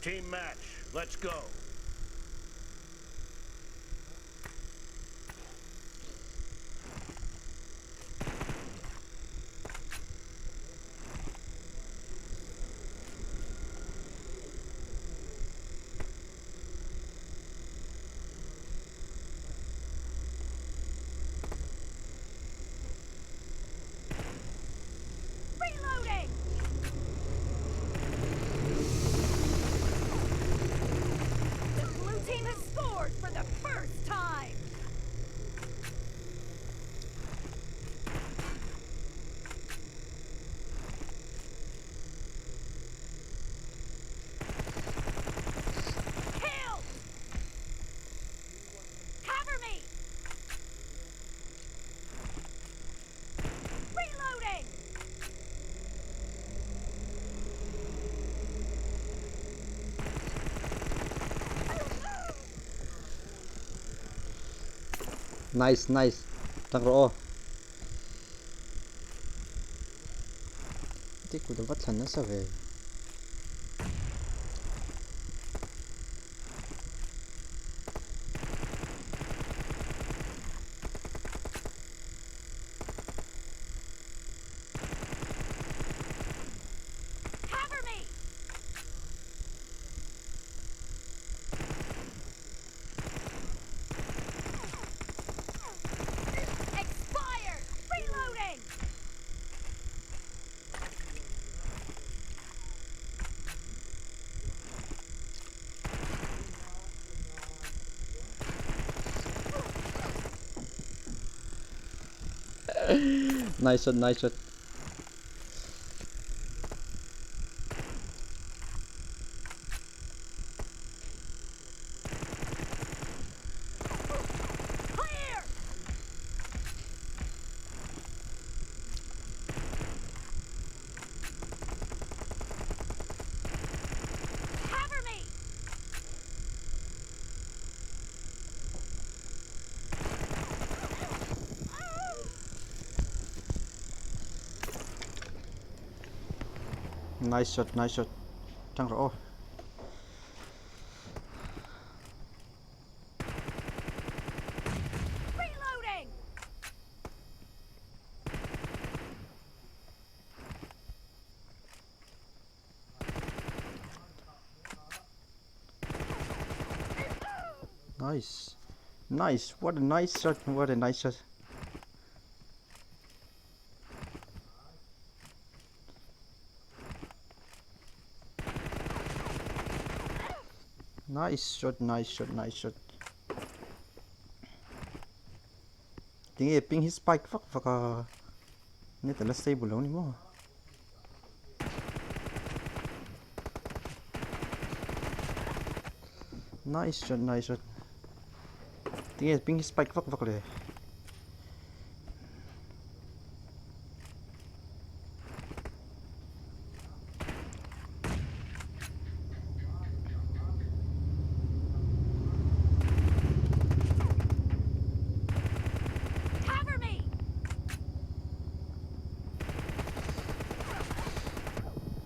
Team match. Let's go. Reloading! The blue team has scored for the first time! Kill! Cover me! Reloading! Nice nice tak rawh aw. Ti kut a va thlan nasa ve. Cover me! Expired! Reloading! Nice shot, nice shot. Clear! Cover me! Nice shot, nice shot. Tang rawh aw. Reloading! Nice. Nice. What a nice shot. What a nice shot. Nice shot, nice shot, nice shot. Tinge ping hi spike vak vak a. Net a la stable lo ni maw. Nice shot, nice shot. Tinge ping hi spike vak vak le. Cover me!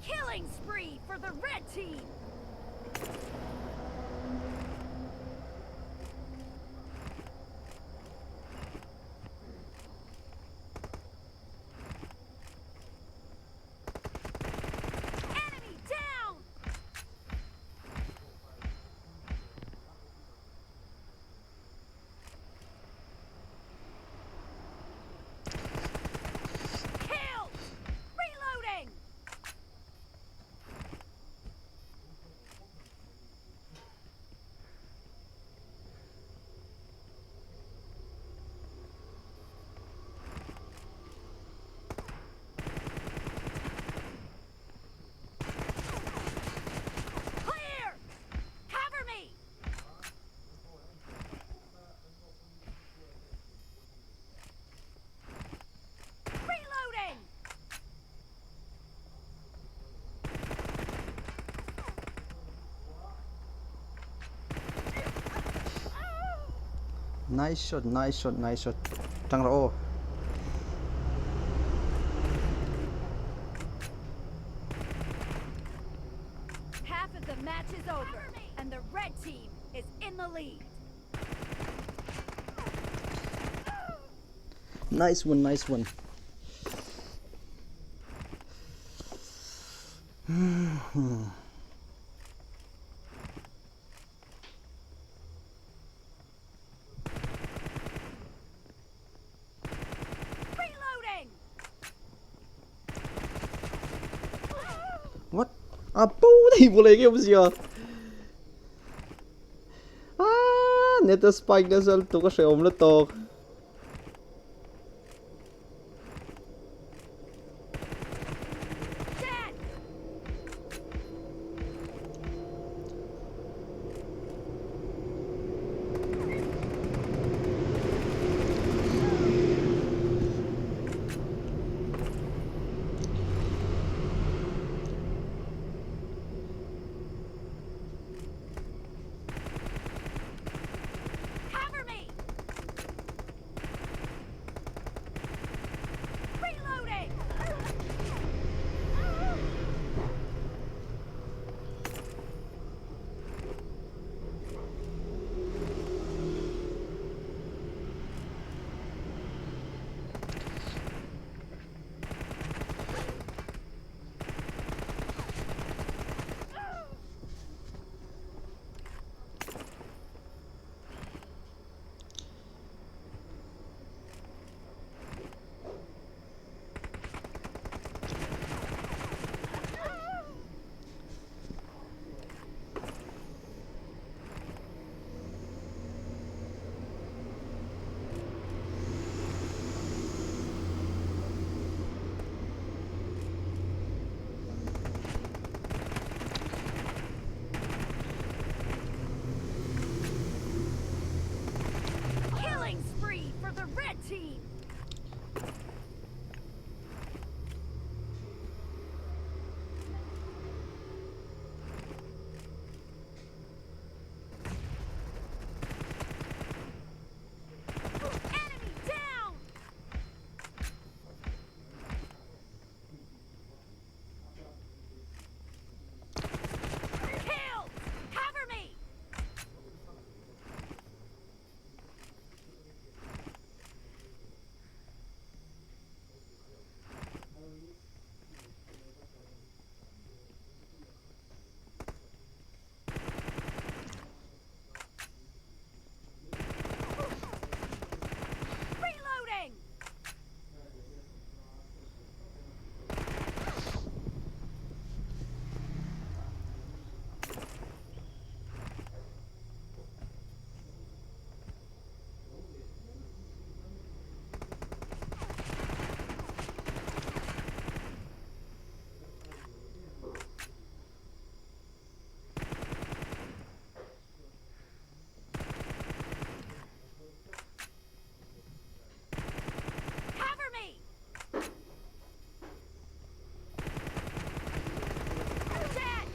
Killing spree for the red team! Enemy down! Killed! Reloading! Clear! Cover me! Reloading! Nice shot, nice shot, nice shot. Tang rawh aw. Half of the match is over. is in the lead. Nice one, nice one. Reloading. What? A bo thei bole ge awmzia. Ah, net a spike nasa lutuk a hrehawm lutuk. Dead. Cover me. Reloading. Killing spree for the red team. Enemy down. Kill! Cover me! Reloading! Cover me! Dead!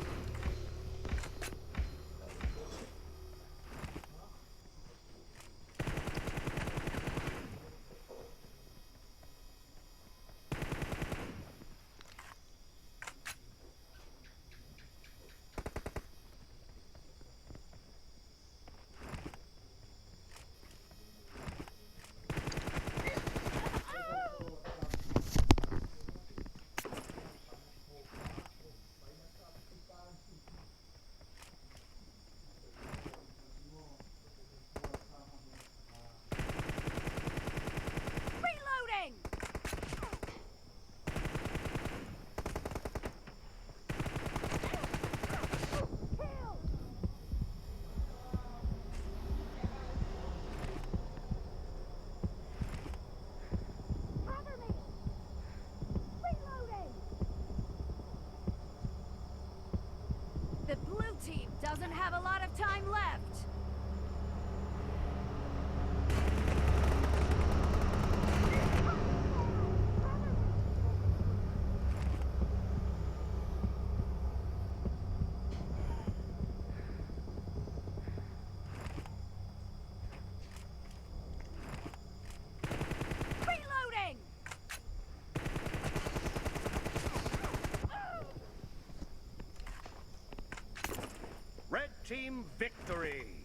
Reloading! Kill! Cover me! Reloading! The blue team doesn't have a lot of time left. Reloading! Red team victory!